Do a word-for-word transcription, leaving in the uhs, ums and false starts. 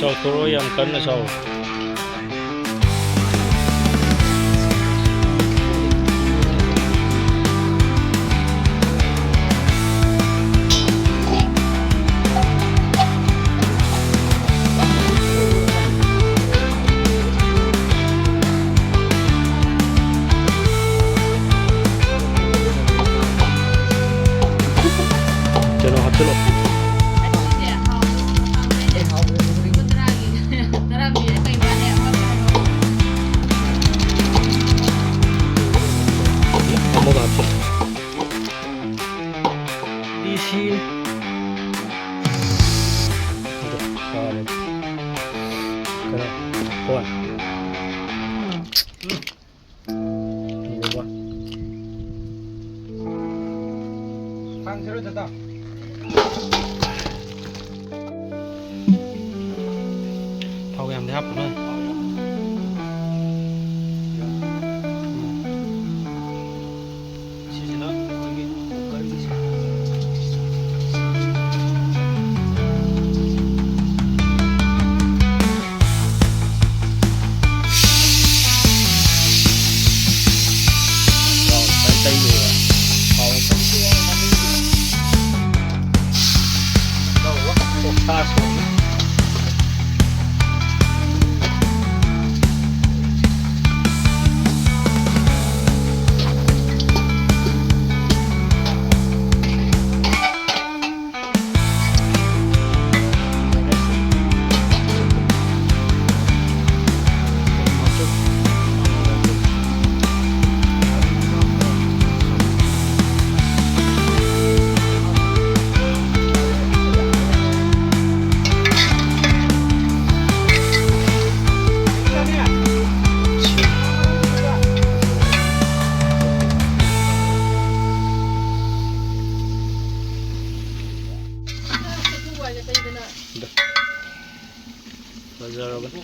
ꯆꯥꯎꯊꯣꯔꯛꯑꯣ, ꯌꯥꯝ ꯀꯟꯅ ꯆꯥꯎ꯫ ꯀꯩꯅꯣ ꯍꯥꯞꯆꯤꯜꯂꯣ꯫ ꯑꯃꯒ ꯍꯥꯞꯆꯤꯜꯂꯣ꯫ ꯗꯤ ꯁꯤ꯫ ꯑꯗꯣ ꯐꯔꯦ꯫ ꯈꯔ ꯀꯣꯟ꯫ ꯎꯝ꯫ ꯊꯥꯡ ꯁꯤꯔꯣ ꯆꯠꯇ꯫ ꯊꯥꯎ ꯌꯥꯝꯗꯤ ꯍꯥꯞꯄꯨꯅꯦ꯫ ꯁꯤꯁꯤꯅ ꯑꯩꯈꯣꯏꯒꯤ ꯀꯨꯀꯔꯒꯤꯁꯦ꯫ ꯐꯖꯔꯕꯅꯤ꯫